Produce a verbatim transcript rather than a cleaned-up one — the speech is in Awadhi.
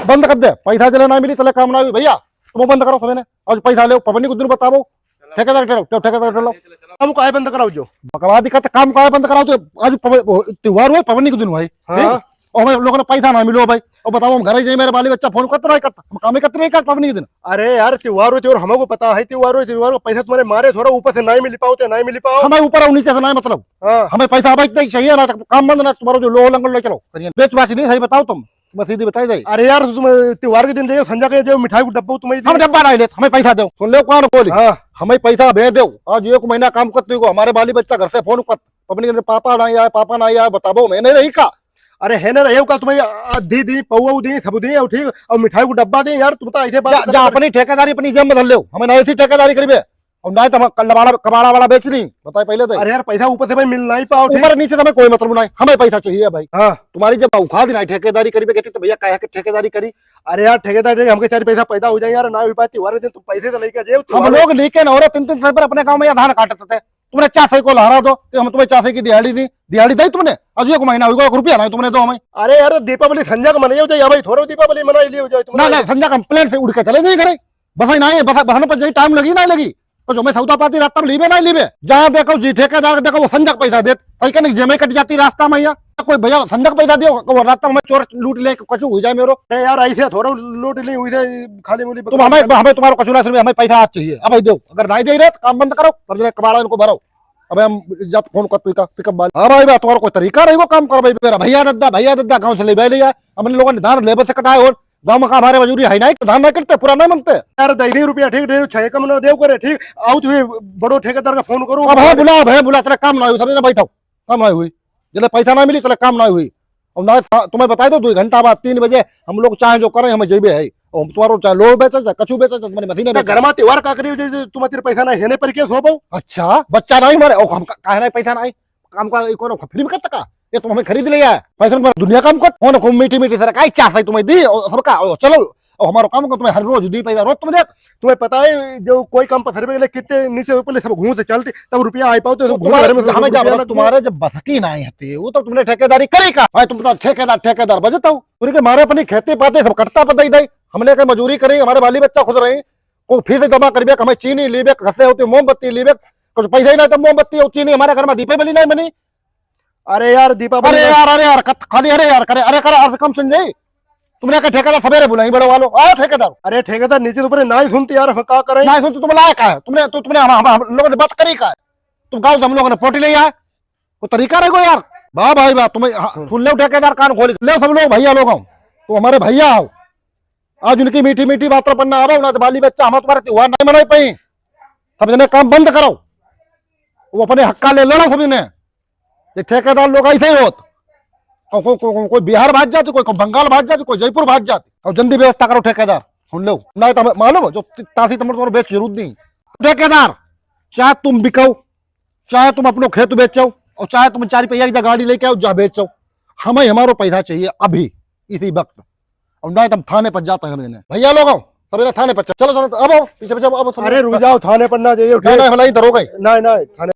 बंद कर दे, पैसा जले ना मिली, तले काम ना हुई भैया। तुम बंद करो सबेने, आज पैसा लेव, पवनी को दिन बतावो। ठेकेदार ठहराओ, ठेकेदार ठहराओ। काम काहे बंद कराओ जो? बकवादी का तो काम काहे बंद कराओ जो? आज पव-, त्योहार हुआ, पवनी को दिन हुआ है। हाँ। ठीक? और हम लोगों ने पैसा ना मिलो भाई। और बताओ, हम घर ही जाए, मेरे बाली बच्चा फोन करते रहे, करते, हम काम ही करते रहे, कर पवनी के दिन। अरे यार, त्योहार हो, त्योहार हमको पता है, त्योहार हो, त्योहार को पैसा तुम्हारे मारे थोड़ा ऊपर से नहीं मिल पाओ, तो नहीं मिल पाओ। हमें ऊपर और नीचे से नहीं मतलब। हाँ। हमें पैसा भाई नहीं चाहिए ना, तो काम बंद ना, तुम्हारा जो लोह लंगड़ ले चलो, करिए। बेच बाच नहीं, सही बताओ तुम, मैं सीधी बताई जाए। अरे यार, तुम त्योहार के दिन जाइयो, संजा के जाइयो, मिठाई को डब्बो तुम्हें हम दिए। डब्बा नहीं लेते, हमें पैसा दो। सुन लो, कौन बोली? हाँ। हमें पैसा भेज दो। आज एक महीना काम करते हो, हमारे बाली बच्चा घर से फोन कर, अपने कहते, "पापा नहीं आया, पापा नहीं आया, बताबो, मैं नहीं रही का?" अरे है ना, रहे का तुम्हें आ, दी, दी, पौवा दी, सब दी, और ठीक, और मिठाई को डब्बा दी यार, तुम तो ऐसे बात जा, कर जा, कर अपनी ठेकेदारी अपनी जेब में धर लो, हमें नहीं ऐसी ठेकेदारी करीबे। और ना तो हम कबाड़ा, कबाड़ा वाला बेच नहीं, बताए पहले तो। अरे यार, पैसा ऊपर से भाई मिल नहीं पाओ, ठीक? ऊपर नीचे तो हमें कोई मतलब नहीं, हमें पैसा चाहिए भाई। हाँ। तुम्हारी जब औकात नहीं ठेकेदारी करीबे कहती तो भैया काहे के ठेकेदारी करी? अरे यार, ठेकेदार, हमके चार पैसा पैदा हो जाए यार, ना हो पाए त्योहार के दिन तुम पैसे तो लेके जाओ, हम त्योहार लोग लेके ना हो रहे, तीन तीन सौ पर अपने गाँव में यहाँ धान काटते थे, तुमने चार सौ को लहरा दो, तो हम तुम्हें चार सौ की दिहाड़ी दी, दिहाड़ी दी तुमने? आज एक महीना हो गया, एक रुपया नहीं तुमने दो हमें। अरे यार, दीपावली संजा का मनाई हो जाए, या भाई थोड़ा दीपावली मनाई ली हो जाए तुमने। ना, ना, संजा का हम प्लेन से उड़ के चले नहीं करे, बस ही नहीं है, बस, बस पर जाई टाइम लगी, नहीं लगी। तो जो मैं सौदा पाती रास्ता में लीबे, नहीं लीबे, जहाँ देखो जी ठेकेदार देखो, वो संजा का पैसा देत, कहीं कहीं जेमे कट जाती रास्ता में। यहाँ कोई भैया संजा का पैसा दियो, वो रास्ता में चोर लूट ले, कुछ हो जाए मेरो। अरे यार, ऐसे थोड़ा लूट ली, वैसे खाली मूली तुम बकरी हमें, हमें तुम्हारा कछुला सिर्फ हमें पैसा आज चाहिए। अब भाई दो, अगर नहीं दे रहे तो काम बंद करो, तब जरा कबाड़ा इनको भरो। अबे हम जात फोन कर तू का पिकअप वाले। हाँ भाई, बा तुम्हारा कोई तरीका रही वो काम कर भाई। मेरा भैया दद्दा, भैया दद्दा गाँव से ले भाई लिया, हमने लोगों ने धान लेबर से कटाए और गाँव में का हमारे मजूरी है नहीं, तो धान नहीं कटते, पूरा नहीं मनते। यार, दे दे रुपया, ठीक, दे, छह कम ना देव करे, ठीक, आओ तू बड़ो ठेकेदार का फोन करो। अब है बुला, अब है बुला, तेरा काम ना हुई, तभी ना बैठाओ, काम ना हुई, जब पैसा ना मिली, तेरा काम ना हुई। और ना था, तुम्हें बताई दो, दो घंटा बाद तीन बजे हम लोग चाहे जो करें, हमें जेबे है। और हम तुम्हारो चाहे लोह बेचे, चाहे कछु बेचे, चाहे तुम्हारी मशीन तो बेचे। घर में त्योहार का करियो, जैसे तुम तेरे पैसा ना है, नहीं पर के सो पाओ? अच्छा, बच्चा नहीं हमारे, ओ, हम का-, काहे नहीं पैसा नहीं? काम का, ई कौन फ्री में करता का? ये तुम हमें खरीद लिया है। पैसा तुम्हारा दुनिया काम कर, कौन खूब मीठी मीठी सर, काई चाह है तुम्हें दी, और सबका, और चलो, और हमारा काम का तुम्हें हर रोज दी पैसा, रोज तुम्हें दे। तुम्हें पता है, जो कोई काम पत्थर में ले, कितने नीचे ऊपर ले सब घूम से चलते, तब रुपया आ पाओ, तो वो घूम तुम्हारे, घर में से हमें रुपया क्या लगते। तुम्हारे जब बसकी ना आई हती, वो तो तुमने ठेकेदारी करी का? भाई, तुम तो ठेकेदार, ठेकेदार बजता हो। पूरे के मारे अपनी खेती पाते सब कटता पता ही नहीं। हमने कहीं मजूरी करी, हमारे बाली बच्चा खुश रहे, को फीस जमा करबे, हमें चीनी लेबे, घर से होती मोमबत्ती लेबे, कुछ पैसा ही नहीं तो मोमबत्ती और चीनी हमारे घर में दीपे बली नहीं बनी। अरे यार, दीपावली अरे में यार, अरे यार, कत-, खाली अरे यार करे, अरे करे, अर्थ कम सुन जाई। तुमने कहा ठेकेदार सवेरे बुलाई, बड़ो वालो, आओ ठेकेदार। अरे ठेकेदार, नीचे तो ऊपर नहीं सुनते यार, हम का करें? नहीं सुनते, तुम लाए का है? तुमने, तु-, तुमने हम, हम, हम लोगों से बात करी का है? तुम गाँव से हम लोगों ने पोटी ले आए, वो तरीका रहे को यार। वाह भाई वाह, तुम्हें, हाँ, हम्म। सुन लो ठेकेदार, कान खोल ले सब लोग, भैया लोग हो, तो हमारे भैया हो। आज उनकी मीठी मीठी बात पर ना आवो ना, तो बाली बच्चा हम तुम्हारे त्योहार नहीं मनाई पाई। सब जने काम बंद करो, वो अपने हक्का ले लड़ो सब जने। ये ठेकेदार लोग ऐसे ही होत। को-, को-, को-, को-, कोई बिहार भाग जाते, कोई, कोई बंगाल भाग जाते, कोई जयपुर भाग जाते। और जल्दी व्यवस्था करो ठेकेदार, सुन लो। नहीं तो हमें मालूम है, जो ति-, तासी तमर तुम्हारे बेच जरूरत नहीं। ठेकेदार, चाहे तुम बिकाओ, चाहे तुम अपनो खेत बेचो, और चाहे तुम चार पहिया की गाड़ी लेके आओ, जा बेचो, हमें हमारो पैसा चाहिए अभी, इसी वक्त। और नहीं तो हम थाने पर जाते हैं। भैया लोगों, सब थाने पर चलो, चलो, अब आओ, पीछे, पीछे, अब आओ, सब। अरे रुक जाओ, थाने पर ना जाइए, नहीं, ठीक? नहीं, हम नहीं, दरोगा ही। नहीं, नहीं, थाने